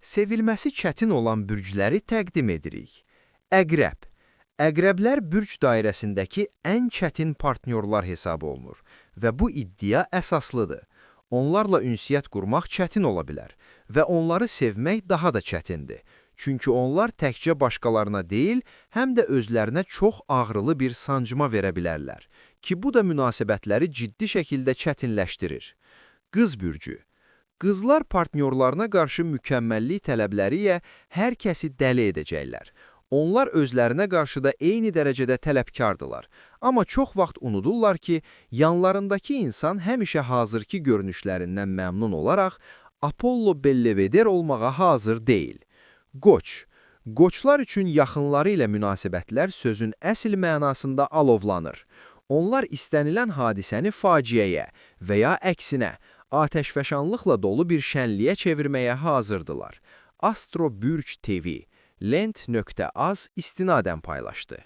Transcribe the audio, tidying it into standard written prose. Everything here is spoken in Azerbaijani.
Sevilməsi çətin olan bürcləri təqdim edirik. Əqrəb. Əqrəblər bürc dairəsindəki ən çətin partnyorlar hesab olunur və bu iddia əsaslıdır. Onlarla ünsiyyət qurmaq çətin ola bilər və onları sevmək daha da çətindir. Çünki onlar təkcə başqalarına deyil, həm də özlərinə çox ağrılı bir sancma verə bilərlər ki, bu da münasibətləri ciddi şəkildə çətinləşdirir. Qız bürcü. Qızlar partnyorlarına qarşı mükəmməllik tələbləri ilə hər kəsi dəli edəcəklər. Onlar özlərinə qarşı da eyni dərəcədə tələbkardılar. Amma çox vaxt unudurlar ki, yanlarındakı insan həmişə hazırki görünüşlərindən məmnun olaraq Apollo Belvedere olmağa hazır deyil. Qoç. Qoçlar üçün yaxınları ilə münasibətlər sözün əsl mənasında alovlanır. Onlar istənilən hadisəni faciəyə və ya əksinə, atəşfəşanlıqla dolu bir şənliyə çevirməyə hazırdılar. Astro Bürc TV, Lent.az istinadən paylaşdı.